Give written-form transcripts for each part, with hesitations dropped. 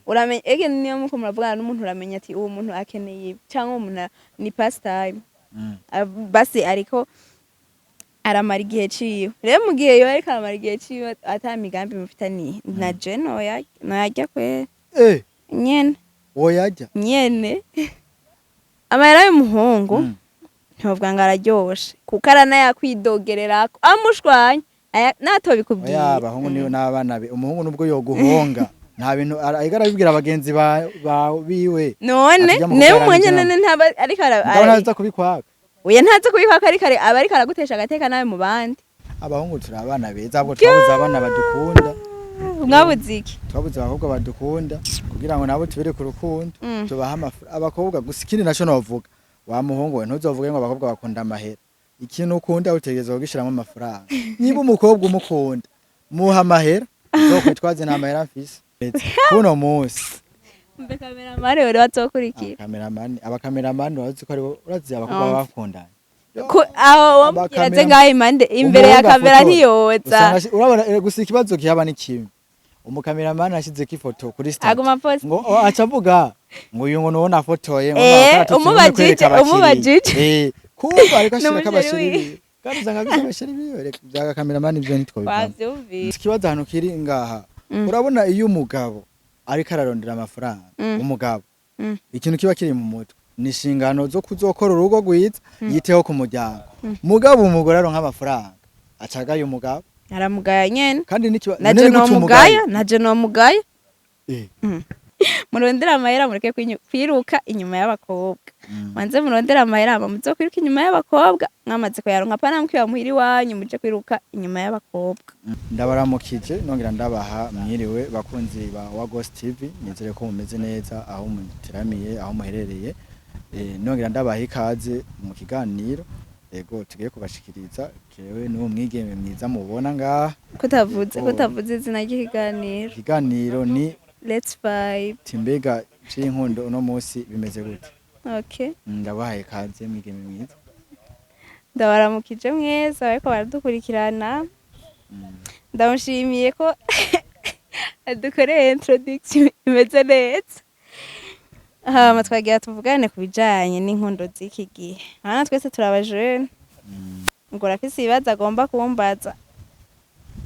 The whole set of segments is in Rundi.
Uramenya ege niyo muko muravugana n'umuntu, uramenya ati uwo muntu akeneye ibi cyangwa uwo muntu ni pastime. Basi ariko aramara igihe ciwe. Rero mu gihe yoba ariko aramara igihe ciwe ata migambi mufitaniye, na je noya noyarya kwera. Nyene. Woyarya? Nyene, amahera y'umuhungu. Ntibavuga ngo araryoshe kuko aranayakwidogererako amushwanya natobikubwiye. Oya, abahungu niyo n'abana be. Umuhungu nubwo yoguhonga nta bintu ariko arabibwira bagenzi ba biwe. None Atujya mu newe kuganira umwanya nabo. none ntaba ariko Mugabo ntaza kubikwaka. Oya, ntazi kubikwaka, ariko aba ariko aragutesha agateka nawe mu bandi. Abahungu turi abana beza, ahubwo twabuze abana badukunda. Mwabuze iki? Twabuze abakobwa badukunda kugira ngo nabo tubereke urukundo. Tubahe amafaranga abakobwa gusa. Ikindi naco novuga, wa muhungu we, ntuzovuge ngo abakobwa bakunda amahera. Ikintu ukunda utegerezwa kugishiramo amafaranga. Niba umukobwa umukunda, muha amahera, uzokwitwaze nta mahera mfise kuno munsi. Mbe cameraman wari wazokurikira? Cameraman, abacameraman urazi ko aribo, urazi abakobwa baba bakundanye. Aho wamubwira aze ngaho impande imbere ya Umuhungu kamera afotora. ntiyoza. Usanga urabona gusa ikibazo kihaba ni kimwe: umucameraman ashizeko ifoto kuri statut aguma post ngo aca avuga ngo uyu ngo nuwo nafotoye ngo nakora Umubajije, umubajije. Kumva ariko ashirako N'umuchéri abachéri wiwe. biwe, kandi usanga afise abachéri biwe. Reka bya cameraman ivyo ntitwobivamo. Wavyumvise. Ikibazo ahantu kiri ngaha, urabona iyo umugabo ariko ararondera amafaranga, umugabo, ikintu kiba kiri mu mutwe ni inshingano zo kuzokora urugo rwiza, yiteho ku muryango. Mugabo umugore aronka amafaranga acagaye umugabo. Aramugaya nyene. Kandi n'ikiba Naje none gute umugaye? nomugaya, naje nomugaya. Murondere amahera, mureke kwiruka inyuma y'abakobwa. Manze murondere amahera, hama muze kwiruka inyuma y'abakobwa mwamaze kuyaronka. Pana mukwiba muhira iwanyu muje kwiruka inyuma y'abakobwa. Ndabaramukije nongera ndabaha mwiriwe, bakunzi ba wa Ghost TV. Nizere ko mumeze neza aho muteramiye, aho muherereye. Nongera ndabaha ikaze mu kiganiro ego tugiye kubashikiriza jewe n'uwo mwigeme mwiza mubona ngaha. Kutavuze Oh. kutavuze izina ry'ikiganiro. Ikiganiro ni Let's Vibe. Timbega c'inkundo uno munsi bimeze gute? Okay. Ndabahaye ikaze, mwigeme mwiza. Ndabaramukije mwese bariko baradukurikirana. Ndamushimiye ko adukoreye introduction imeze neza. Hama twagira tuvugane ku bijanye n'inkundo z'iki gihe. Hano twese turi abajene. Ngo urafise ibibazo agomba kumbaza,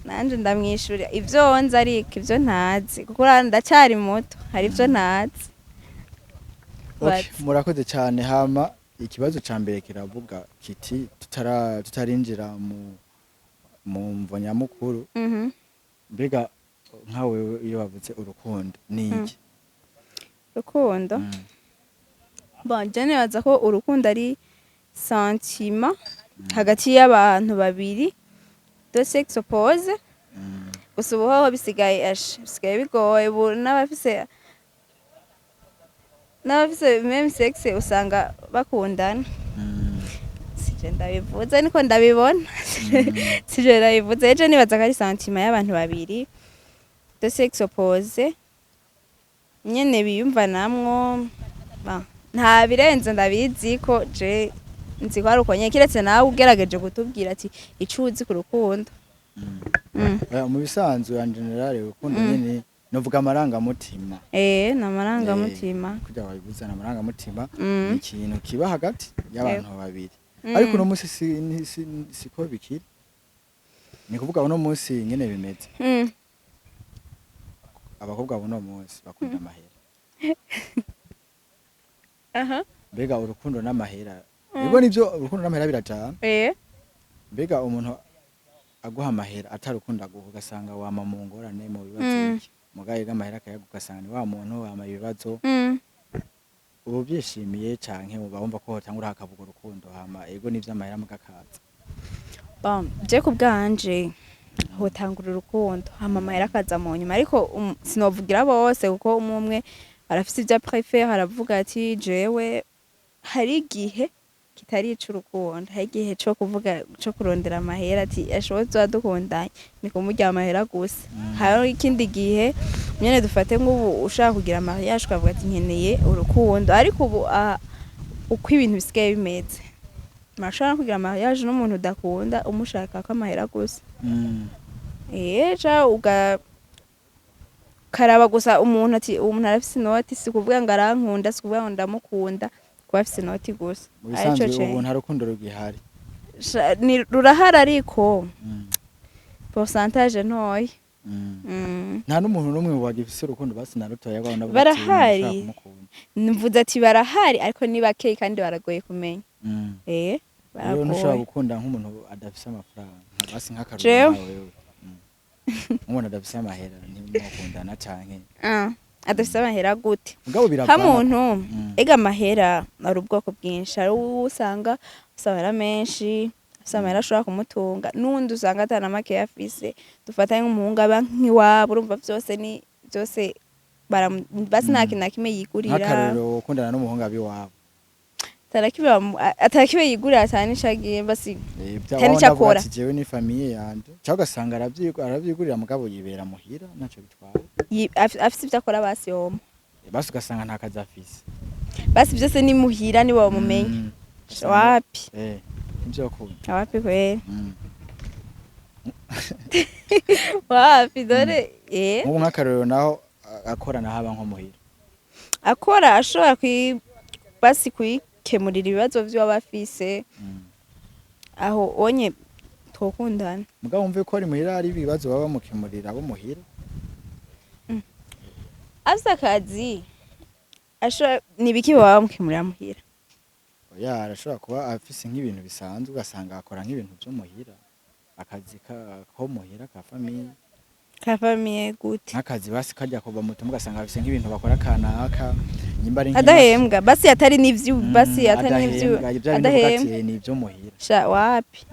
nanje ndamwishurira ivyo nzi, ariko ivyo ntazi, kuko urabona ndacyari muto, hari ivyo ntazi. Okay, Baza. murakoze cyane. Hama ikibazo ca mbere kiravuga kiti tutarinjira mu mvo nyamukuru, mbega nka wewe iyo bavuze urukundo ni iki? Urukundo? Bon, je nibaza ko urukundo ari sentiment hagati y'abantu babiri de sexe opposé. Gusa ubu hoho bisigaye ashe bisigaye bigoye. Ubu n'abafise même sexe usanga bakundana. Sije ndabivuze, niko ndabibona, sije ndabivuze. Ejo nibaza ko ari sentiment y'abantu babiri de sexe opposé nyene biyumvanamwo. Nta birenze ndabizi ko je nzi ko ari uko nyene, kiretse nawe ugerageje kutubwira ati ico uzi ku rukundo. Oya, mu bisanzwe en général urukundo nyene novuga amarangamutima. Ni amarangamutima. Kugira babivuze ni amarangamutima. Ni ikintu kiba hagati y'abantu babiri. Ariko uno munsi siko bikiri. Ni kuvuga uno munsi nyene bimeze, abakobwa buno munsi bakunda amahera. Mbega urukundo n'amahera, yego nivyo, urukundo n'amahera birajana. Mbega umuntu aguha amahera atarukundo aguha, ugasanga wama mu ngorane, mu bibazo, iki mugaye amahera akayaguha, ugasanga ni wa muntu wama ibibazo. Ubu byishimiye canke uba wumva ko hotangura hakavuga urukundo, hama ego nivyo amahera mugakaza? Bon, je ku bwanje hotangura urukundo, hama amahera akaza mu nyuma. Ariko sinovugira bose, kuko umwe umwe arafise ivyo préfère. Aravuga ati jewe hari igihe kitari ic'urukundo, hari igihe co kuvuga co kurondera amahera, ati ashoboye tuba dukundanye ni kumurya amahera gusa. Hari ikindi gihe nyene dufate nk'ubu ushaka kugira mariage, ukavuga ati nkeneye urukundo. Ariko ubu uko ibintu bisigaye bimeze, murashobora no kugira mariage n'umuntu udakunda, umushaka ko amahera gusa. Ca Ukaraba gusa umuntu ati uwo muntu arafise inoti, si kuvuga ngo arankunda, si kuvuga ngo ndamukunda, kuba afise inoti gusa. Mu Arico bisanzwe ce. ubu nta rukundo rugihari. Ni rurahari ariko pourcentage ntoya. Nta n'umuntu n'umwe wagifise urukundo basi na rutoya rwabona. Barahari. Mvuze ati barahari, ariko ni bakeyi kandi baragoye kumenya. Rero ntushobora Baragoye. gukunda nk'umuntu adafise amafaranga, basi nk'akarorero Jewe? nkawe wewe. Nk'umuntu adafise amahera ntimukundana canke? Ah, adafise amahera gute? Mugabo biravana. Nka muntu ega amahera ari ubwoko bwinshi. Hari uwo usanga afise amahera menshi, afise amahera ashobora kumutunga, n'uwundi usanga atana makeya afise. Dufata nk'umuhungu aba nk'iwabo, urumva vyose ni vyose basi nta kintu na kimwe yigurira. Nk'akarorero ukundana n'umuhungu abiwabo. Atanakimwe yigurira, atana n'ico agiye basi. Bya Atari wabona ico avuga akora. ati jewe ni famille yanje, cyangwa ugasanga aravyigurira mugabo yibera muhira, ntaco bitwaye. Afise ivyo akora basi yoma. Basi ugasanga nta kazi afise. Basi vyose ni muhira, nibo bamumenya. Wapi. Nivyo akunda. Wapi kweri. Wapi dore. Nk'ubu nk'akarorero naho akora naho aba nko muhira. Akora ashobora basi kwikemurira ibibazo vyiwe aba afise, aho onye twokundana. Mugabo wumve ko ari muhira hari ibibazo baba bamukemurira abo muhira. Afise akazi ashobora, ni ibiki baba bamukemurira muhira? Oya, arashobora kuba afise nk'ibintu bisanzwe, ugasanga akora nk'ibintu vyo muhira, akazi ko muhira ka famille. Ka famille gute? Nk'akazi basi kajya kuva muto, ugasanga afise nk'ibintu bakora kanaka nyimba ari Adahembwa basi, atari n'ivyo basi, atari n'ivyo. Adahembwa, bya bindi uvuga Adahembwa. ati ni ibyo muhira. Sha, wapi.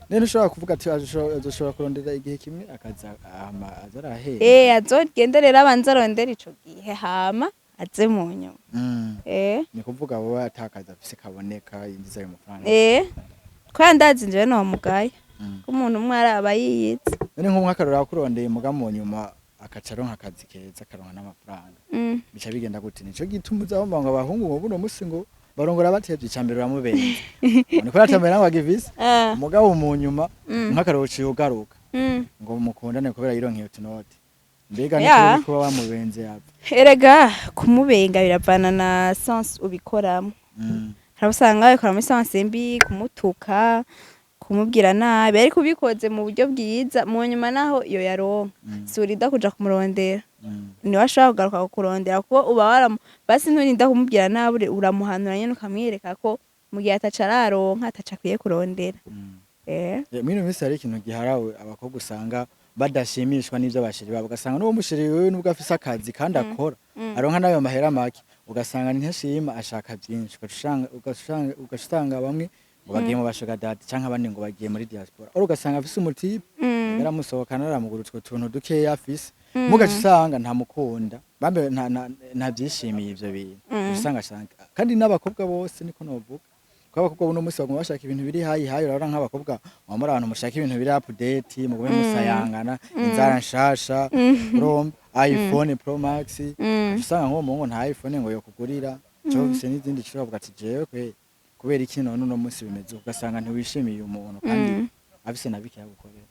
Rero ushobora kuvuga ati azoshobora kurondera igihe kimwe akaza hama aza arahembwa. Azogende rero abanze arondere ico gihe, hama aze mu nyuma. Ni kuvuga wowe atakazi afise kaboneka yinjiza ayo mafaranga. Kubera ndazi njewe nomugaye ko umuntu umwe araba yiyizi. None nk'ubu nk'akarorero akurondeye muga mu nyuma akaca aronka akazi keza, akaronka n'amafaranga, bica bigenda gute? Nico gituma uza wumva ngo abahungu ngo buno musi ngo barongora batevye. Icambere uramubenze niko natamera ngo agifise, mugabo mu nyuma nk'akarorero uciye ugaruka ngo mukundane kubera yironkeye utunoti. Mbega niko kuba wamubenze yapfa? Erega kumubenga biravana na sens ubikoramo. Hari abo usanga babikora muri sens mbi, kumutuka, kumubwira nabi, ariko ubikoze mu buryo bwiza, mu nyuma naho iyo yaronka si urinda kuja kumurondera. Niwe ashobora kugaruka kukurondera, kuko uba waramu basi nturinda kumubwira nabi, uramuhanura nyene, ukamwereka ko mu gihe ataca araronka ataca akwiye kurondera. Mwino minsi hari ikintu giharawe, abakobwa usanga badashimishwa n'ivyo ba chéri babo, ugasanga n'uwo mu chéri wewe nubwo afise akazi kandi akora, aronka n'ayo mahera make, ugasanga ntashima, ashaka byinshi. Ugaca usanga bamwe ngo bagiye mu ba sugar daddy canke abandi ngo bagiye muri diaspora, oro ugasanga afise umu type yaramusohokana, aramugura utwo tuntu dukeya afise, mugaca usanga ntamukunda bambe ntavyishimiye ivyo bintu. Ugaca usanga ashaka kandi n'abakobwa bose niko novuga ko abakobwa buno munsi baguma bashaka ibintu biri high high. Urabona nk'abakobwa muba muri abantu mushaka ibintu biri update, mugume musayangana, inzara nshasha, urumva iPhone Pro Max. Ugaca usanga nk'uwo muhungu nta iPhone ngo yokugurira cyo ufise n'izindi ushobora kuvuga ati jewe kwe kubera iki none uno munsi bimeze uko? Ugasanga ntiwishimiye umuntu kandi afise na bike yagukorera.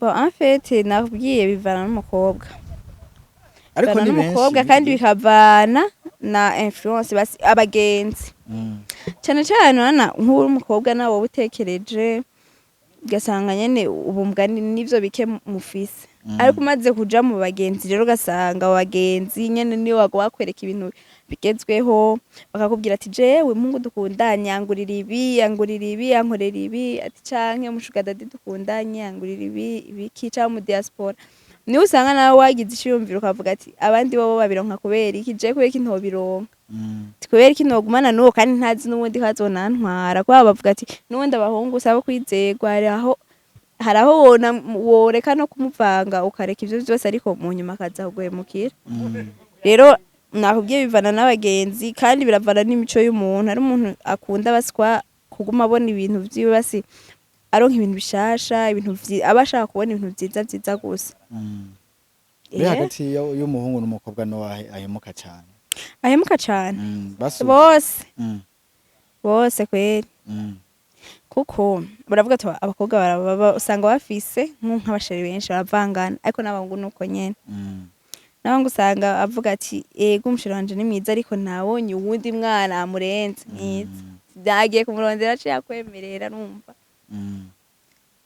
Bon, en fait nakubwiye bivana n'umukobwa. Ariko Bivana ni benshi. n'umukobwa kandi bikavana na influence basi abagenzi. Cyane cyane urabona nk'uri umukobwa nawe wowe utekereje, ugasanga nyene ubumbwa n'ivyo bike mufise, ariko umaze kuja mu bagenzi rero, ugasanga abo bagenzi nyene niyo baguma bakwereka ibintu bigezweho, bakakubwira ati jewe muhungu dukundanye angurira ibi, angurira ibi, ankorera ibi, ati canke umu sugar daddy dukundanye angurira ibi ibiki, canke mu diaspora, niwe usanga nawe wagize iciyumviro ukavuga ati abandi bobo babironka kubera iki, jewe kubera iki ntobironka? Kubera iki nogumana n'uwo kandi ntazi n'ubundi ko azonantwara? Kubera bavuga ati n'ubundi abahungu usaba kwizerwa, hari aho woreka no kumuvanga, ukareka ivyo vyose, ariko mu nyuma akaza kuguhemukira. Rero nakubwiye bivana n'abagenzi kandi biravana n'imico y'umuntu. Hari umuntu akunda baswa kuguma abona ibintu vyiwe, basi aronka ibintu bishasha, ibintu aba ashaka kubona ibintu vyiza vyiza gusa. Mbe hagati y'umuhungu n'umukobwa no ahemuka cane? Ahemuka cane? Basi. Bose. Bose kweri. Kuko baravuga ati abakobwa usanga bafise nk'abasheri benshi, baravangana, ariko n'abahungu nuko nyene. N'abahungu usanga avuga ati: "Ego, umusheri wanje ni mwiza, ariko ntabonye uwundi mwana amurenze mwiza, byagiye kumurondera, aciye akwemerera." Numva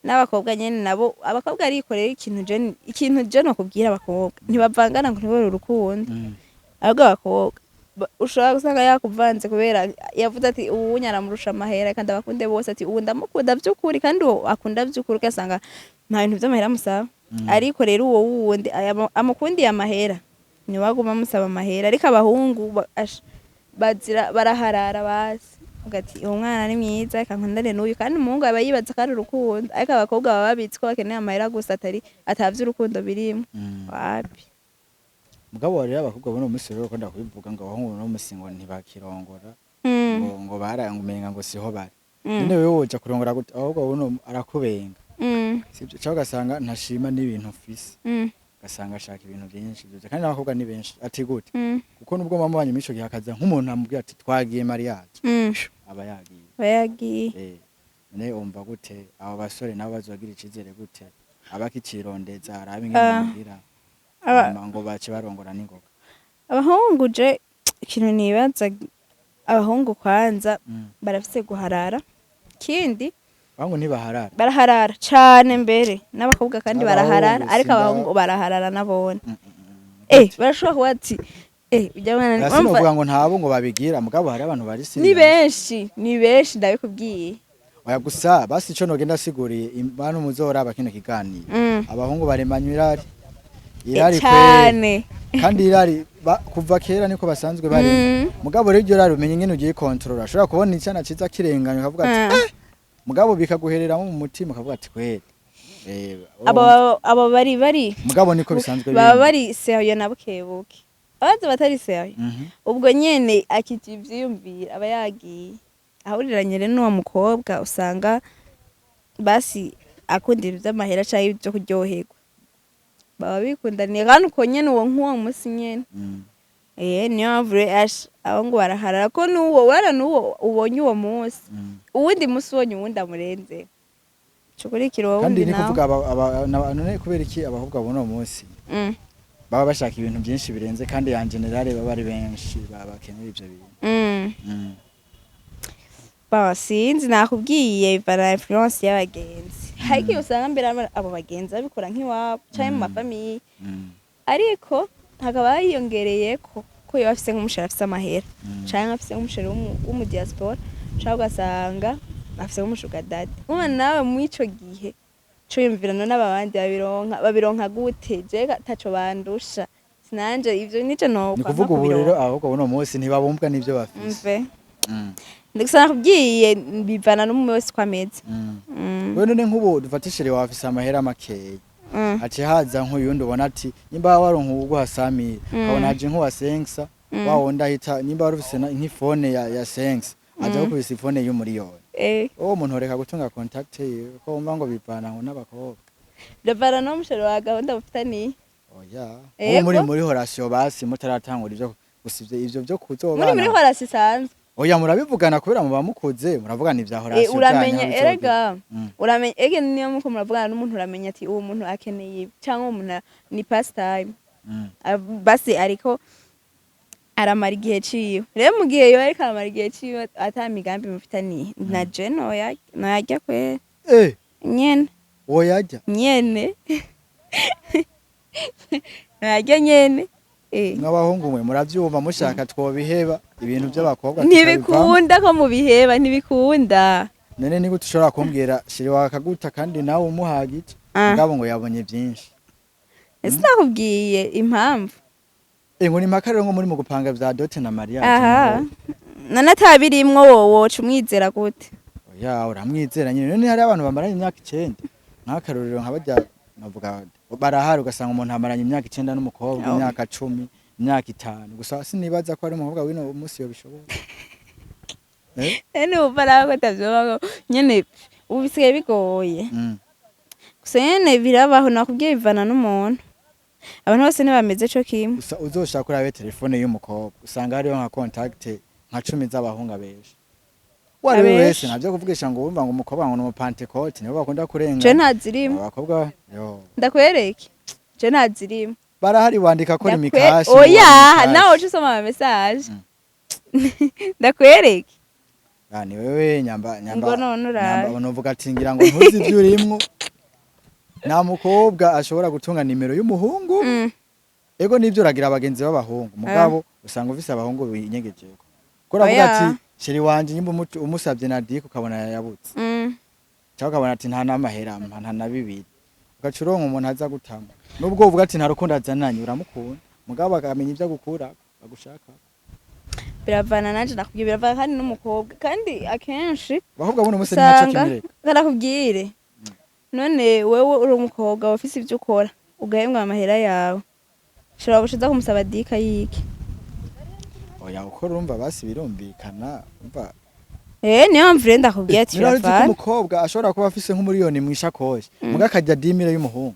n'abakobwa nyene nabo, abakobwa arikorera ikintu. Je nokubwira, abakobwa ntibavangana ngo ntibore urukundo. Ahubwo abakobwa ushobora gusanga yakuvanze kubera yavuze ati: "Ubu aramurusha amahera, kandi abakunde bose." Ati: "Ubu ndamukunda by'ukuri." Kandi uwo akunda by'ukuri ugasanga nta bintu by'amahera amusaba. Ariko rero uwo wundi amukundiye amahera niwe aguma amusaba amahera. Ariko abahungu bazira baraharara, basi uvuga ati: "Uwo mwana ni mwiza, reka nkundane n'uyu." Kandi umuhungu aba yibaza ko ari urukundo, ariko abakobwa baba babizi ko bakeneye amahera gusa, atari atavye urukundo birimo. Wapi. Mugabo rero abakobwa buno munsi rero bakunda kubivuga ngo abahungu buno munsi ngo ntibakirongora, ngo bara ngo umenga ngo siho bari. None wewe woja kurongora gute? Ahubwo buno arakubenga, sibyo? Cyangwa ugasanga ntashima n'ibintu ufise, ugasanga ashaka ibintu byinshi byose, kandi n'abakobwa ni benshi. Ati gute? Kuko nubwo mama wanyu muri ico gihe akaza nk'umuntu amubwira ati: "Twagiye mariage", aba yagiye. Aba yagiye. None wumva gute abo basore nabo bazogira icizere gute, abakicirondeza arabe ingene mugira, hama ngo bace barongora n'ingoga? Abahungu, je ikintu nibaza, abahungu kwanza barafise guharara kindi. Abahungu ntibaharara. Baraharara cane mbere n'abakobwa, kandi Abahungu baraharara, ariko abahungu baraharara nabone. Barashobora kuba ati: "Ujya mwana Oya, sinovuga ngo ntabo ngo babigira, mugabo hari abantu bari Ni serious. benshi, ni benshi, ndabikubwiye. Oya, gusa basi ico nogenda asiguriye bantu muzoraba kino kiganiro, abahungu baremanywa irari, irari kweri. Cane. Kandi irari kuva kera niko basanzwe bari. Mugabo rero iryo rari umenye ingene ugiye contrôler. Ashobora kubona icana ciza kirenganye, ukavuga ati: "Mugabo bikaguhereramo mu mutima, ukavuga ati: 'Kweri.'" Abo bari Mugabo niko bisanzwe baba biri. bari sérieux na bukebuke. Abaza batari sérieux, ubwo nyene akita ivyiyumvira, aba yagiye ahuriranye rero n'uwo mukobwa, usanga basi akunda ibintu vy'amahera canke ivyo kuryoherwa, baba bikundaniye. Kandi uko nyene uwo nk'uwo musi nyene. Niyo mpamvu rero abo ngo baraharara ko n'uwo urara n'uwo ubonye uwo munsi, uwundi musi ubonye uwundi amurenze, cukurikira uwo Kandi wundi ni nawe. kuvuga none kubera iki abakobwa buno munsi baba bashaka ibintu byinshi birenze, kandi en général baba ari benshi baba bakenera ivyo bintu? Ba sinzi, nakubwiye, bivana influence y'abagenzi. Hari igihe usanga mbere abo bagenzi babikora nk'iwabo canke mu ma famille, ariko hakaba hiyongereyeko ko yoba afise nk'umusheri afise amahera, canke afise nk'umusheri w'umu diaspora, canke ugasanga afise nk'umu sugar daddy. Umwana nawe mw'ico gihe co yumvira: "None aba bandi babironka gute? Je taco bandusha." Sinanje ivyo nico Ni nokwanka kuvuga ubu rero kubironka. abakobwa buno munsi ntibabumbwa n'ivyo bafise. Mve, gusa nakubwiye, bivana n'umwe wese uko ameze. Wewe none nk'ubu dufatishire wafise amahera makeya, haciye haza nk'uyundi ubona ati nimba waronka uwuguha 100 000, ukabona haje nk'uwa 500, wa wundi ahita nimba wari ufise nk'ifone ya 500, aja gukubisa ifone y'umuriyoni. Uwo muntu ureka gutunga contact yiwe ko wumva ngo bivana ngo n'abakobwa? Biravana n'umusheri wa gahunda mufitaniye. Oya. Ego. Ubu muri relation, basi mutaratangura ivyo gusa, ivyo byo kuzobana. Muri relation isanzwe. Oya, murabivugana kubera muba mukuze, muravugana ivya relation. Uramenya byanyu aho bizogera. Erega uramenya, ege niyo muko muravugana n'umuntu, uramenya ati uwo muntu akeneye ibi, cyangwa uwo muntu ni pastime. Basi ariko aramara igihe ciwe. Rero mu gihe yoba ariko aramara igihe ciwe ata migambi mufitaniye, na je noyarya kwera. Nyene. Woyarya? Nyene, noyarya nyene. Mw'abahungu mwe muravyumva, mushaka twobiheba ibintu by'abakobwa tukabivamo. Ntibikunda ko mubiheba, ntibikunda. None ni gute ushobora kumbwira chéri wawe akaguta kandi nawe umuhagije, mugabo ngo yabonye byinshi? Sinakubwiye impamvu. Ngo ni impaka rero ngo muri mu gupanga vya dot na mariage. Aha none atabirimwo, wowoca umwizera gute? Oya, uramwizera nyine. None hari abantu bamaranye imyaka 9, nk'akarorero nka barya navuga barahari, ugasanga umuntu amaranye imyaka 9 n'umukobwa, Oh. imyaka 10, imyaka 5. Gusa sinibaza ko ari umukobwa w'ino munsi yobishobora. Ene wumva nawe ko atavyobaho nyene, ubu bisigaye bigoye. Gusa nyene birabaho, nakubwiye, bivana n'umuntu. Abantu bose ntibameze co kimwe. Gusa uzoshaka urabe telefone y'umukobwa, usanga hariho nka contact nka 10 z'abahungu benshi. Uwo ari we Abenshi. wese, ntabyo kuvugisha ngo wumva ngo umukobwa ngo ni umupantekote, nibo bakunda kurenga. Je ntazirimo. Abakobwa yo. Ndakwereke, je ntazirimo. Barahari, wandika ko imikashi. Oya, nawe uca usoma ama message. Ndakwereke. Ah, ni wewe nyamba nyamba. Ngo none urabe. Nyamba unovuga ati ngira ngo ntuzi ibyo urimwo. Nta mukobwa ashobora gutunga nimero y'umuhungu. Ego nibyo, uragira abagenzi b'abahungu, mugabo usanga ufise abahungu binyegejeko, ko uravuga Oya. ati chéri wanje, nyimba umusavye na dike ukabona yayabutse, cyangwa ukabona ati nta n'amahera mpa, nta na bibiri, ugaca uronka umuntu aza gutama, nubwo uvuga ati nta rukundo azananye, uramukunda, mugabo akamenya ibyo agukura agushaka. Biravana, nanje nakubwiye, biravana kandi n'umukobwa, kandi akenshi Abakobwa buno munsi ntaco usanga kimureka. Karakubwire, none wewe uri umukobwa ufise ivyo ukora, ugahembwa amahera yawe, ushobora gushiza kumusaba dika yiki? Oya, uko urumva basi birumvikana, umva. Eh, niyo mpamvu rero ndakubwiye ati Niba uzi ko biravana. umukobwa ashobora kuba afise nk'umuriyoni mw'ishakoshi, muga akarya 10 000 y'umuhungu.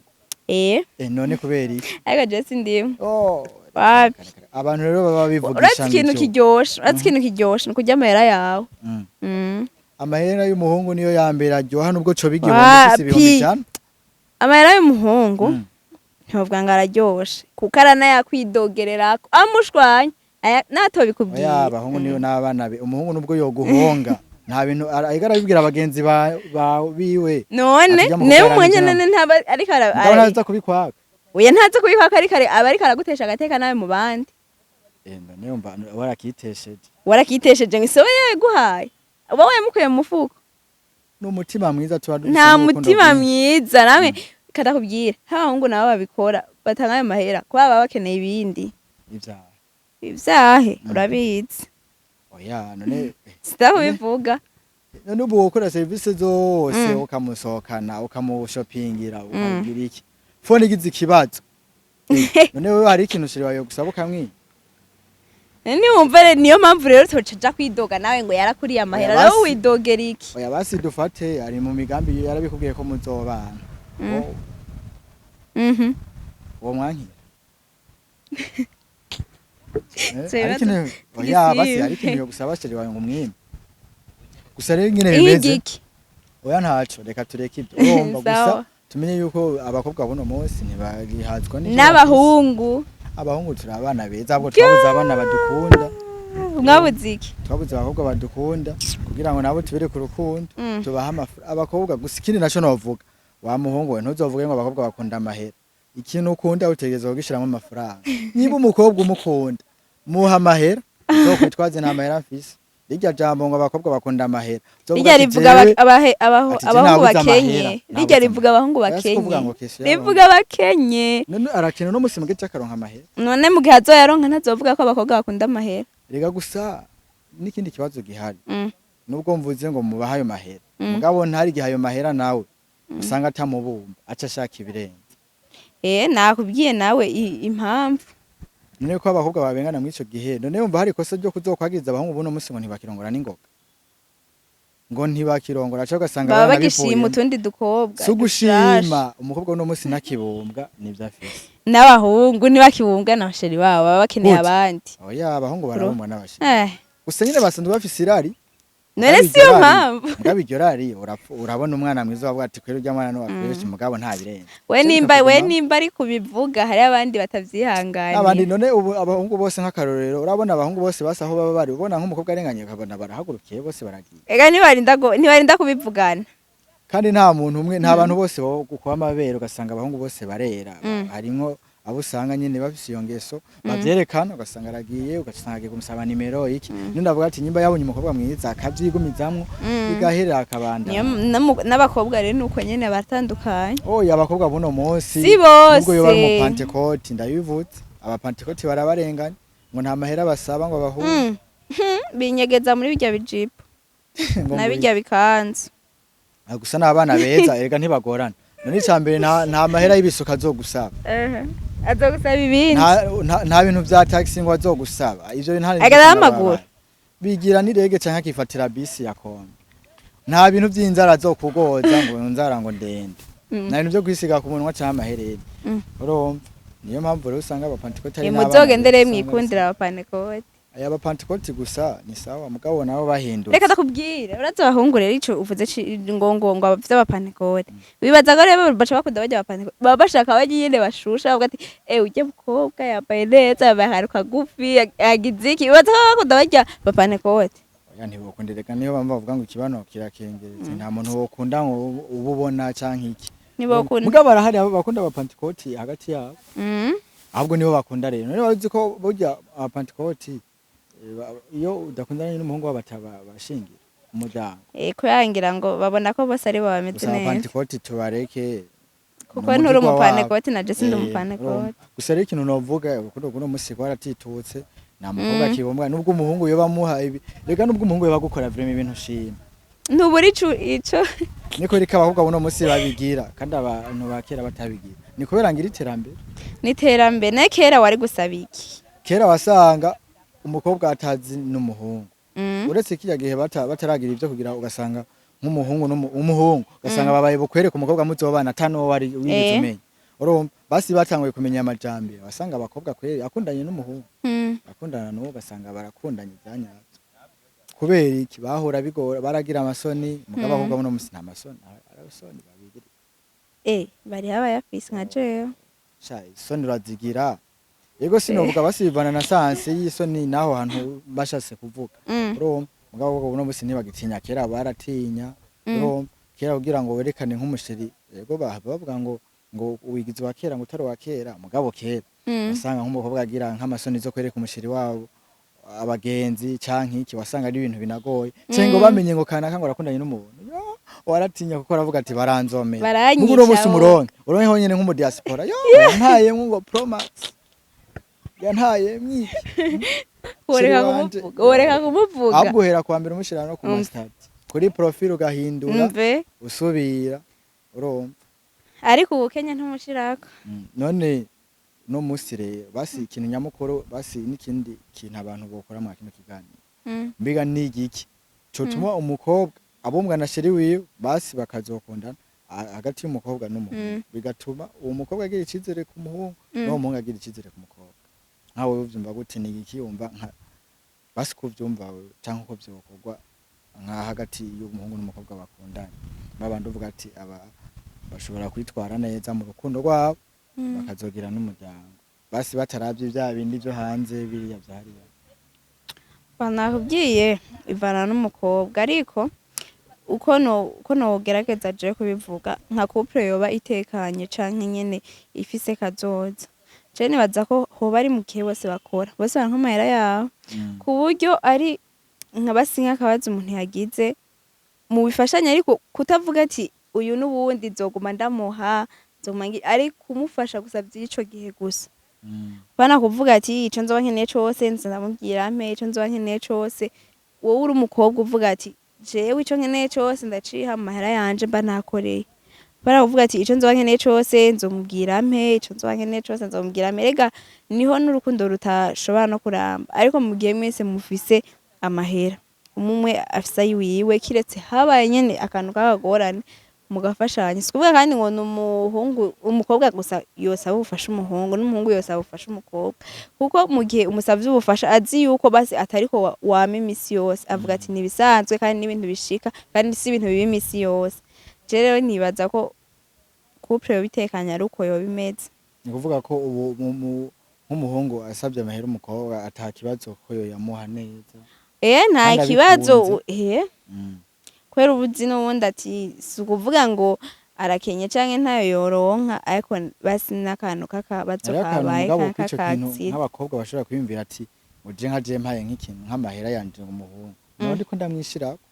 Eh, none kubera iki? Ariko je sindimwe. Oh. Wapi. Abantu rero baba bivugisha. Uretse ikintu ngo kiryoshe, uretse ikintu kiryoshe ni ukurya amahera yawe. Amahera y'umuhungu niyo ya mbere aryoha, nubwo co bigihumbi Wapi. ufise 100,000. Amahera y'umuhungu ntibavuga ngo araryoshe, kuko aranayakwidogererako amushwanya natobikubwiye. Oya, abahungu niyo n'abana be. Umuhungu nubwo yoguhonga, nta bintu ariko arabibwira bagenzi ba biwe. None Ati, newe umwanya mukobwa. None ntaba ariko Mugabo ntaza kubikwaka. Oya, ntaza kubikwaka, ariko aba ariko aragutesha agateka nawe mu bandi. Eh, none yumva warakitesheje. Warakitesheje ngo isobe yaguhaye, uba wayamukuye mu mufuko. N'umutima mwiza tuba dufise Nta n'urukundo mutima rwinshi. mwiza namwe katakubwira. Nk'abahungu nabo babikora, batanga ayo mahera kuba baba bakeneye ibindi. Ivyaha. Ibyahe? Urabizi. Oya, none Sitakubivuga. None ubu wokora serivisi zose, ukamusohokana, ukamushopingira, ukamugira iki, phone igize ikibazo. None wewe hari ikintu chéri wawe gusaba ukamwiba? Niwumva rero, niyo mpamvu rero tocaja kwidoga nawe ngo yarakuriye amahera. Oya, Nawe basi. widogera iki? Oya, basi dufate ari mu migambi, yarabikubwiye ko muzobana. Uwo mwankira? Tubibazo Hari ikintu, oya basi, hari ikintu yo gusaba chéri wawe ngo umwime gusa. Rero ingene bimeze. Igiki? Oya, ntaco, reka tureke ibyo, urumva gusa. Sawa. Tumenye yuko abakobwa buno munsi ntibagihazwa n'ivyo. N'abahungu. Bafise. Abahungu turi abana beza, ahubwo twabuze abana badukunda. Mwabuze iki? Twabuze abakobwa badukunda kugira ngo nabo tubereke urukundo, tubahe amafaranga abakobwa gusa. Ikindi naco novuga, wa muhungu we, ntuzovuge ngo abakobwa bakunda amahera. Ikintu ukunda utegerezwa kugishiramo amafaranga. Niba umukobwa umukunda, muha amahera, uzokwitwaze nta mahera mfise. Rirya jambo ngo abakobwa bakunda amahera, uzovuga Rirya ati rivuga ati je abahungu nabuze bakenye. amahera, Rirya nabuze rivuga abahungu amahera. Oya, si kuvuga bakenye. ngo kesho y'abahungu. Rivuga abakenye. None arakena uno musi mugice akaronka amahera. None mu gihe azoyaronka, ntazovuga ko abakobwa bakunda amahera? Rega gusa n'ikindi kibazo gihari, nubwo mvuze ngo mubahe ayo mahera, mugabo ntari igihe ayo mahera nawe usanga atamubumba, aca ashaka ibirenze. Eh, nakubwiye nawe impamvu. None ko abakobwa babengana muri ico gihe, none yumva hari ikosa ryo kuzokwagiriza abahungu buno musi ngo ntibakirongora n'ingoga, ngo ntibakirongora, aca ugasanga Baba bagishima baranabivuyemo. utundi dukobwa Si ugushima. dushasha. Umukobwa uno musi ntakibumbwa nivyo afise. N'abahungu ntibakibumbwa na bachéri babo, baba bakeneye Gute? abandi. Oya, abahungu barabumbwa n'abachéri, gusa nyine basanzwe bafise irari. None Mugabo siyo iryo rari- mpamvu. Mugabo iryo rari urabona umwana mwiza wavuga ati kweri urya mwana ni fresh, mugabo nta birenze. We Cyo nimba we bikakugumamo. nimba ari kubivuga, hari abandi batavyihanganiye. N'abandi. None ubu abahungu bose, nk'akarorero, urabona abahungu bose basa aho baba bari, ubona nk'umukobwa arenganye ukabona barahagurukiye bose baragiye. Ega ntibarinda kubivugana. Kandi nta muntu umwe, nta bantu bose bo gukuba amabere ugasanga abahungu bose barera. Harimwo abo usanga nyine bafise iyo ngeso bavyerekana, ugasanga aragiye, ugasanga agiye kumusaba nimero iki. None ndavuga ati nyimba yabonye umukobwa mwiza akavyigumizamwo, bigaherera, akabandanya. Niyo n'abakobwa rero nuko nyene baratandukanye. Oya, abakobwa buno munsi, Si bose. nubwo yoba ari umupantekoti, ndabivutse, abapantekoti barabarenganya ngo nta mahera basaba ngo abahungu. Binyegeza muri birya bijipo Ngo na birya bikanzu. Ah, gusa n'abana beza erega ntibagorana. None icambere nta mahera y'ibisuka azogusaba. Azogusaba ibindi. Nta bintu vya taxi ngo azogusaba ivyo nta. Agara y'amaguru. Bigira n'irege canke akifatira bisi ya kombe. Nta bintu vy'inzara azokugoza ngo inzara ngo ndende. Nta bintu vyo kwisiga ku munwa canke amahereni. Urumva niyo mpamvu rero usanga abapantekoti ari n'abana Muzogendere beza, usanga mwikundira abapanekoti. Aya bapantikoti gusa ni sawa, mugabo nabo bahindutse. Reka ndakubwire, urazi abahungu rero, ico uvuze ngo vy'abapantekote, wibaza ko rero baca bakunda barya abapantekote, baba bashaka barya nyene bashusha, bavuga ati: "Eh, urya mukobwa yambaye neza, yambaye akantu kagufi, yagize iki." Wibaza ko baba bakunda barya abapantekote? Oya, ntibokunda. Reka niyo bamva bavuga ngo ikibano kirakengeretse, nta muntu wokunda ngo uba ubona canke iki. Ntibokunda. Mugabo barahari abo bakunda abapantikoti hagati yabo. Ahubwo nibo bakunda rero. None bazi ko burya abapantikoti, iyo udakundanye n'umuhungu wabo bashingira umuryango. Eh, kuyangira ngo babona ko bose ari bo bameze Gusa neza. Abapantikoti tubareke. Kuko Ni nturi umugirwa wabo. umupantekoti, na je sindi Eh, umupantekoti. urumva. Gusa rero ikintu novuga, urukundo rw'uno musi rwaratitutse, nta mukobwa akibombwa, nubwo umuhungu yoba amuha ibi. Rega nubwo umuhungu yoba agukora vraiment ibintu ushima, Ntubura ico. Niko riko abakobwa buno musi babigira, kandi abantu ba kera batabigira. Ni kubera ngira iterambere. N'iterambere. Naye kera wari gusaba iki? Kera wasanga umukobwa atazi n'umuhungu. Uretse kirya gihe bataragira ivyo kugira, ugasanga nk'umuhungu umuhungu ugasanga babaye bukwereka umukobwa muzobana atano wari wigeze umenya. Urumva basi batanguye kumenya amajambere, wasanga abakobwa kweri akundanye n'umuhungu, akundana n'uwo, ugasanga barakundanye ivyanyavyo. Kubera iki? Bahora bigora, baragira amasoni. Mugabo abakobwa buno musi nta masoni, arasoni babigira. Eh, bari abayafise nka jewe. Sha, isoni urazigira. Yego, sinovuga basivana na sanse y'isoni naho hantu bashatse kuvuga. Urumva, mugabo abakobwa buno musi ntibagitinya, kera baratinya. Urumva, kera kugira ngo werekane nk'umusheri, yego, bahava bavuga ngo wigize wa kera, ngo utari wa kera. Mugabo kera wasanga nk'umukobwa agira nk'amasoni zo kwereka umusheri wabo abagenzi canke iki, wasanga ari ibintu binagoye, canke ngo bamenye ngo kanaka ngo arakundanye n'umuntu. Yo, waratinya kuko aravuga ati: "Baranzomera." Baranyica. Mugu uno musi Wowe. Umuronke uronke honyene nk'umudiaspora, yo yantaye ngo Promax, yantaye mwiki. Woreka Chéri wanje. kumuvuga, woreka kumuvuga. Ahubwo uhera kuwa mbere umushira no ku ma statut, kuri profile ugahindura, Mve. usubira, urumva. Ariko ubu Kenya ntumushirako. None no musi rero basi ikintu nyamukuru, basi n'ikindi kintu abantu bokora mwa kino kiganiro, mbega ni igiki cotuma umukobwa abombwa na chéri wiwe, basi bakazokundana, hagati y'umukobwa n'umuhungu, bigatuma uwo mukobwa agira icizere ku muhungu, n'uwo muhungu agira icizere ku mukobwa? Nkawe uvyumva gute? Ni igiki wumva nka basi ko uvyumva wewe, canke uko vyokorwa nka hagati y'umuhungu n'umukobwa bakundanye, babandi uvuga ati aba bashobora kwitwara neza mu rukundo rwabo, bakazogira n'umuryango, basi bataravye vya bindi vyo hanze biriya vyahariya? Banakubwiye ivana n'umukobwa, ariko uko nogerageza je kubivuga, nka couple yoba itekanye canke nyene ifise kazoza, je nibaza ko hoba ari mu gihe bose bakora, bose baronka amahera yabo, ku buryo ari nka basi nk'akabazo umuntu yagize mu bifashanya, ariko kutavuga ati uyu n'ubundi nzoguma ndamuha, nzoguma ari kumufasha gusa vy'ico gihe gusa. Bana kuvuga ati ico nzoba nkeneye cose nza ndamubwira mpe, ico nzoba nkeneye cose. Wowe uri umukobwa uvuga ati jewe ico nkeneye cose ndaciha mu mahera yanje mba nakoreye, bana kuvuga ati ico nzoba nkeneye cose nzomubwira mpe, ico nzoba nkeneye cose nzomubwira mpe. Rega niho n'urukundo rutashobora no kuramba. Ariko mu gihe mwese mufise amahera, umwe afise ayiwiwe, kiretse habaye nyene akantu k'akagorane mugafashanya. Si kuvuga kandi ngo ni umuhungu umukobwa gusa yosaba ubufasha umuhungu, n'umuhungu yosaba ubufasha umukobwa, kuko mu gihe umusavye ubufasha azi yuko basi atariko wama imisi yose, avuga ati nibisanzwe kandi n'ibintu bishika, kandi si ibintu biba imisi yose. Je rero nibaza ko couple yoba itekanye ari uko yoba imeze. Ni ukuvuga ko ubu nk'umuhungu asabye amahera umukobwa, ata kibazo ko yoyamuha neza? Eh, nta Kandi kibazo. abikunze. Eh, kubera ubuzi n'ubundi ati si ukuvuga ngo arakenye canke ntayo yoronka, ariko basi n'akantu k'akabazo Hariho akantu kabaye mugabo kw'ico kintu, k'akakatsi. nk'abakobwa bashobora kwiyumvira ati uje nka je mpaye nk'ikintu nk'amahera yanje ngo umuhungu, naho ndiko ndamwishirako,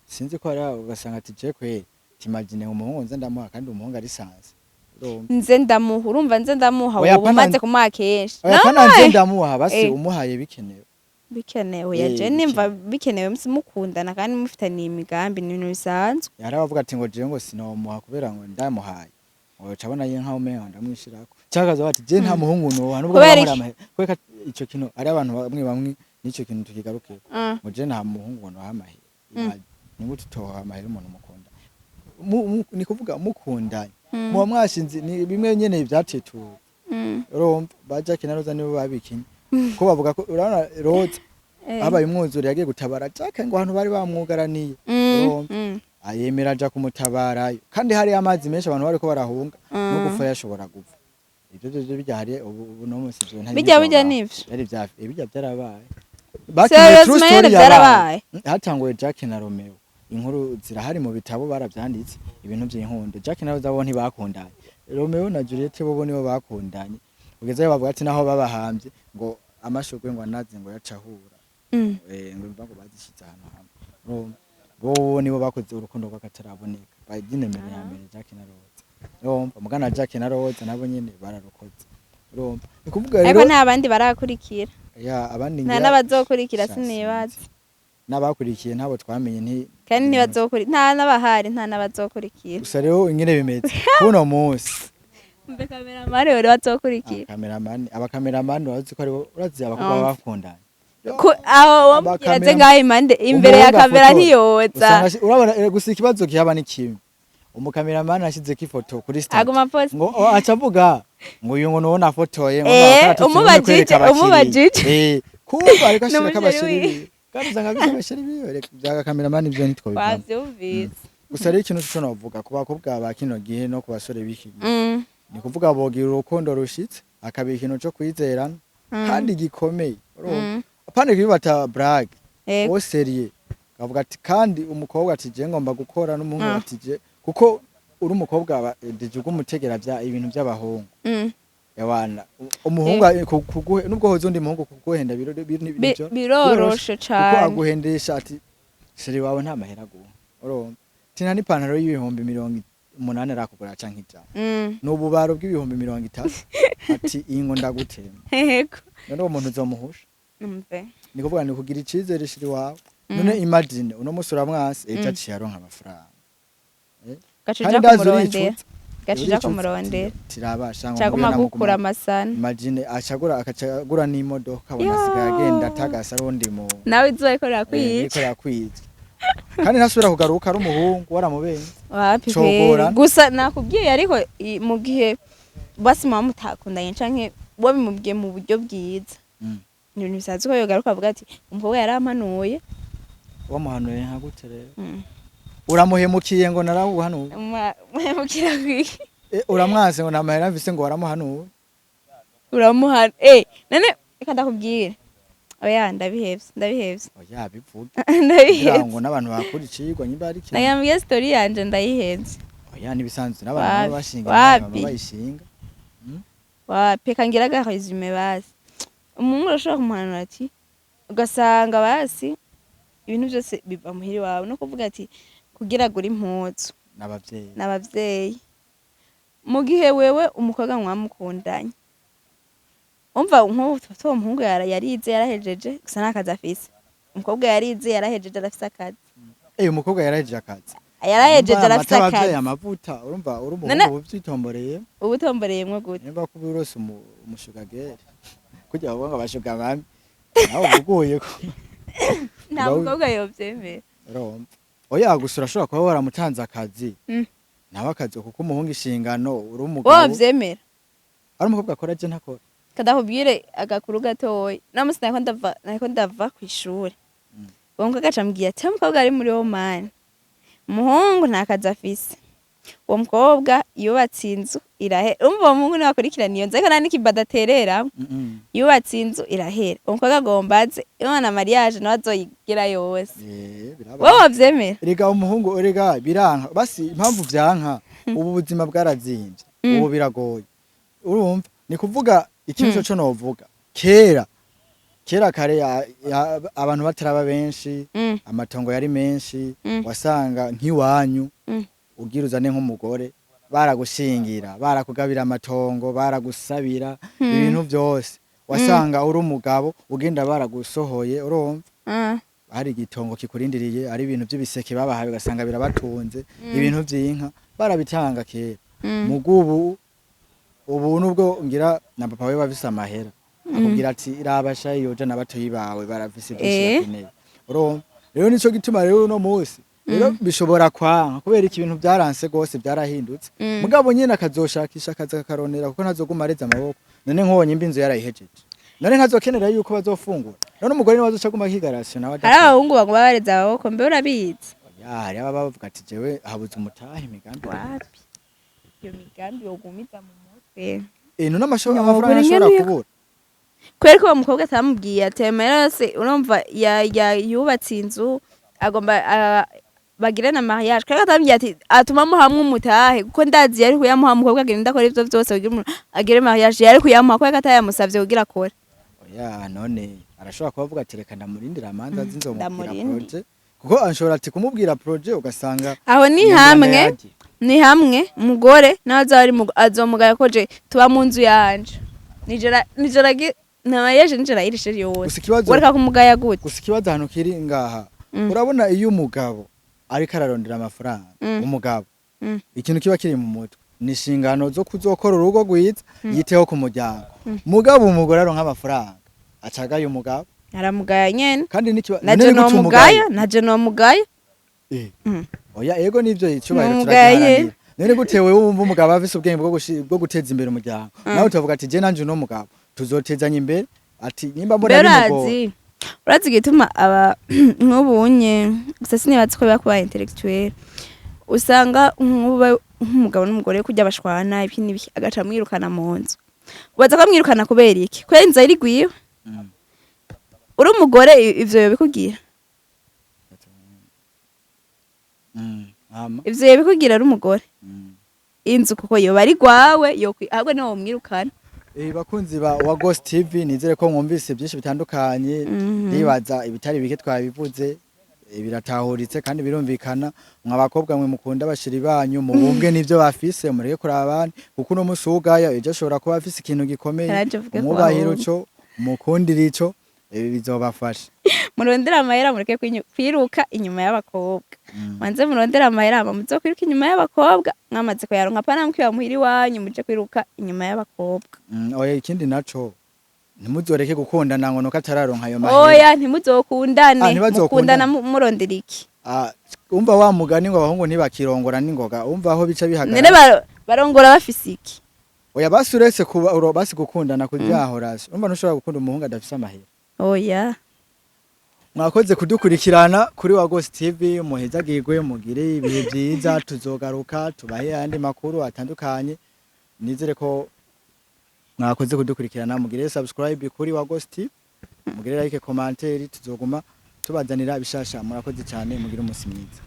sinzi ko hariho ugasanga ati je kweri t'imagine umuhungu nze ndamuha, kandi umuhungu ari sanze, urumva? Nze ndamuha, urumva, nze ndamuha. Oya, ubu umaze kumuha kenshi. Oya, pana nze ndamuha, basi umuhaye bikenewe. Bikenewe. Eh, Ya, je nimva bikenewe musi mukundana kandi mufitaniye imigambi, ni ibintu bisanzwe. Hari abavuga ati ngo jewe ngo sinomuha kubera ngo ndamuhaye ngo cabona ye nkaho umenga ndamwishirako, canke akaza ati je nta muhungu noha nubwo Kubera bamuha iki? amahera. Kubera ko ico kintu ari abantu bamwe bamwe n'ico kintu tukigarukeko, ngo je nta muhungu noha amahera. Ni gute utoha amahera umuntu mukunda? Ni kuvuga mukundanye, muba mwashinze, ni bimwe nyene vyatituwe. Urumva ba Jack na Roza nibo babikinye, ko bavuga ko urabona Roza Habaye umwuzure, yagiye gutabara Jack ngo ahantu bari bamwugaraniye. Urumva? Ayemera aja kumutabarayo kandi hari amazi menshi, abantu bariko barahunga, no gupfa yashobora gupfa. Ivyo vyo bijya hari ubu no munsi ivyo ntari Bijya nivyo. Byari vya bijya byarabaye. Sérieux, True nyene story. Vyarabaye? Hatanguye Jack na Romeo, inkuru zirahari mu bitabo, baravyanditse ibintu by'inkundo. Jack na Rosa bo ntibakundanye, Romeo na Juliet bo nibo bakundanye. Ugezeyo bavuga ati naho babahambye ngo amashurwe ngo anaze ngo yacahura, ngo biva ngo bazishize ahantu hamwe. Urumva, bo nibo bakoze urukundo rw'akataraboneka, baginemere ya mbere, Jack na Rose. Urumva, mugana Jack na Rose nabo nyene bararukoze. Urumva, ni kuvuga Ariko rero nta bandi barakurikira. Ya, abandi Nta ngira n'abazokurikira. Sha, Sinibaza. sinzi. N'abakurikiye ntabo twamenye nti Kandi ntibazokurikira, nta n'abahari, nta n'abazokurikira. Gusa rero ingene bimeze kuno munsi, Mbe cameraman rero bazokurikira? Cameraman, abacameraman urazi ko aribo, urazi abakobwa baba bakundanye. Aho wamubwira aze ngaho impande imbere ya Umuhungu kamera, afotora. ntiyoza. Usanga urabona, gusa ikibazo kihaba ni kimwe: umucameraman ashizeko ifoto kuri statut, Aguma post. ngo aca avuga ngo uyu ngo nuwo nafotoye ngo Umubajije, umubajije. Kumva ariko ashirako N'umuchéri abachéri wiwe. biwe, kandi usanga afise abachéri biwe. Reka bya cameraman ivyo ntitwobivamo. Wavyumvise. Gusa rero ikintu co novuga ku bakobwa ba kino gihe no ku basore b'iki gihe, ni kuvuga bogira urukundo rushitse, akaba ikintu co kwizerana kandi gikomeye, urumva? Apana kibata blague, au sérieux, kavuga ati kandi umukobwa ati je ngomba gukora, n'umuhungu ati je, kuko uri umukobwa déjà ugumutegera bya ibintu by'abahungu. Yawana umuhungu kuguhe nubwo hoze undi muhungu kuguhenda Biroroshe kuko cane. aguhendesha ati chéri wawe nta mahera aguha, urumva, tina n'ipantaro y'ibihumbi 80 arakugura canke 100, ni ububaro bw'ibihumbi 30, ati iyi ngo ndagutema. None uwo muntu uzomuhusha? Umve. Ni kuvuga ni kugira icizere chéri wawe. None imagine uno musi uramwasi, ejo aciye aronka amafaranga. Gaca Kandi uja ndazi kumurondera. uricuza. Gaca uja kumurondera. Tirabasha ngo Caguma muhuye na gukura amasana. Imagine acagura, akacagura n'imodoka, abona Yo. asigaye agenda atagasa ari undi mu Nawe izuba riko riko rirakwica. rakwica, kandi ntasubira kugaruka ari umuhungu waramubenze. Wapi. Cogora. Kweri gusa nakubwiye, ariko mu gihe basi muba mutakundanye canke wabimubwiye mu buryo bwiza, ni ibintu bisanzwe ko yogaruka avuga ati umukobwa yarampanuye. Wamuhanuye nka gute rero? Mm. Uramuhemukiye ngo naraguhanuye. Muhemukira kwiki? Uramwase ngo nta mahera mfise, ngo waramuhanuye. Uramuhana none reka ndakubwire, oya, ndabihevye, ndabihevye. Oya, bivuge kugira Ndabihevye. ngo n'abantu bakura icigwa nyimba ari ikintu. Nagambwiye story yanje, ndayihevye. Oya, nibisanzwe n'abantu Wapi, baba bashinga wapi. baba bayishinga. Wapi, reka ngira aga résumé basi. Umuhungu urashobora kumuhanura ati, ugasanga basi ibintu byose biva muhira iwawe, no kuvuga ati kugira agure impuzu n'abavyeyi. N'abavyeyi. Mu gihe wewe umukobwa mwamukundanye, umva, nk'ubu uwo muhungu yarize yarahejeje, gusa nta kazi afise. Umukobwa yarize yarahejeje, arafise akazi. Umukobwa yarahejeje akazi? Yarahejeje, Urumva arafise amata abavyeyi, akazi. Amavuta, urumva uri None- umuhungu ubyitomboreye. Uba utomboreyemwo gute? Nimba kuba urose umusugar girl, kugira bavuga ngo abasugar mummy, nawe uba uguye ko Nta mukobwa yovyemera. Urumva, oya, gusa urashobora kuba waramutanze akazi, nawe akazi, kuko umuhungu inshingano uri umugabo. Wovyemera? Ari umukobwa akora, je ntakora. Kadakubwire agakuru gatoya. Namusi nariko ndava kw'ishure, uwo mukobwa aca ambwira ati umukobwa ari muri Oman, umuhungu nta kazi afise, uwo mukobwa yubatse inzu irahera. Urumva, uwo muhungu niwe akurikirana iyo nzu, ariko nta n'ikibado atereramo. Yubatse inzu irahera, uwo mukobwa agomba aze imana mariage nawe azoyigira yose. Biraba. Wowe wavyemera? Erega umuhungu, erega biranka basi. Impamvu vyanka, ubu buzima bwarazimvye, ubu biragoye. Urumva, ni kuvuga ikintu co novuga, kera kera kare abantu bataraba benshi, amatongo yari menshi, wasanga nk'iwanyu ugira uzane nk'umugore, baragushingira, barakugabira amatongo, baragusabira ibintu byose. Wasanga uri umugabo ugenda baragusohoye, urumva, hari igitongo kikurindiriye, ari ibintu by'ibiseke babahaye, ugasanga birabatunze, ibintu by'inka barabitanga kera. Mugubu ubu nubwo ngira na papa we bafise amahera, akubwira ati raba shayi yoja n'abatoyi bawe barafise byinshi bakeneye. Urumva rero, nico gituma rero uno munsi rero bishobora kwanka kubera iki, ibintu byaranse gose, byarahindutse. Mugabo nyene akazoshakisha akazi, akaronera, kuko ntazoguma areze amaboko. None nk'uwo nyimba inzu yarayihejeje. None ntazokenera yuko bazofungura? None umugore niwe azoca aguma akigarasiyo nawe Hari adakora? abahungu baguma bareza amaboko, mbe urabizi? Ya, hari ababa bavuga ati jewe habuze umutahe, imigambi. Wapi, iyo migambi yogumiza mu mutwe. Eh, none Nyobora amafaranga ashobora ingene kubura? Kubera ko uwo mukobwa atamubwiye ati ayo mahera yose, urumva yubatse inzu, agomba bagire na mariage. Kubera ko atamubwiye ati atuma amuhamwe umutahe, kuko ndazi yari kuyamuha. Umukobwa agenda akora ivyo vyose kugira umuntu agire mariage, yari kuyamuha. Kubera ko atayamusavye kugira akore. Oya, none arashobora kuba avuga ati reka ndamurindira amanza zinzomubwira Ndamurindi. projet, kuko ashobora ati kumubwira projet ugasanga Aho ni umuntu hamwe yagiye. Ni hamwe umugore nawe azaba ari azomugaya ko je tuba mu nzu yanje, nijora nijora na mariage nijora irishe yose. Gusa ikibazo Wareka kumugaya gute? Gusa ikibazo ahantu kiri ngaha, urabona iyo umugabo ariko ararondera amafaranga, umugabo, ikintu kiba kiri mu mutwe ni inshingano zo kuzokora urugo rwiza, yiteho ku muryango. Mugabo umugore aronka amafaranga acagaye umugabo. Aramugaya nyene. Kandi nikiba Naje none ni gute nomugaya, umugaye? naje nomugaya. Oya, ego nivyo, icubahiro Numugaye. turagiharanira. None gute wewe wumva umugabo afise ubwenge bwo guteza imbere umuryango, nawe utavuga ati je nanje uno mugabo tuzotezanya imbere, ati nimba mbona Mbere ari mugore? Urazi igituma aba nk'ubunye gusa sinibaza ko biba kuba intellectuel, usanga nk'ubu nk'umugabo n'umugore kujya bashwana ibi n'ibi, agaca amwirukana mu nzu. Ubaza ko amwirukana kubera iki? Kubera inzu iri gwiwe? Uri umugore, ivyo yobikubwira? Hama Ivyo yobikubwira ari umugore? Inzu kuko yoba ari gwawe, ahubwo niwe womwirukana. Bakunzi ba wa Ghost TV, nizere ko mwumvise byinshi bitandukanye. Ndibaza ibitari bike twabivuze, biratahuritse kandi birumvikana. Mwa bakobwa mwe mukunda bashiri banyu, mubumbwe n'ivyo bafise, mureke kuraba abandi, kuko uno musi ugaya ejo ashobora kuba afise ikintu gikomeye. Karaje uvuge ku Umwubahiro bahungu. ico mukundira ico, ibi bizobafasha. Murondere amahera, mureke kwiruka inyuma y'abakobwa. Manze murondere amahera, hama muze kwiruka inyuma y'abakobwa mwamaze kuyaronka, pana mukwiba muhira iwanyu muje kwiruka inyuma y'abakobwa. Oya, ikindi naco, ntimuzoreke gukundana ngo nuko atararonka ayo mahera. Oya, ntimuzokundane. Ah, ntibazokundane. Mukundana murondera iki? Ah, umva wa mugani ngo abahungu ntibakirongora n'ingoga, umva aho bica None bihagarara. Barongora bafise iki? Oya, basi uretse kuba basi gukundana kuryahora, umva ntushobora gukunda umuhungu adafise amahera. Oya. Mwakoze kudukurikirana kuri wa Ghost TV, muhezagirwe, mugire ibihe byiza. Tuzogaruka tubahe ayandi makuru atandukanye. Nizere ko mwakoze kudukurikirana, mugire subscribe kuri wa Ghost TV, mugire like, commentaire, tuzoguma tubazanira ibishasha. Murakoze cyane, mugire umunsi mwiza.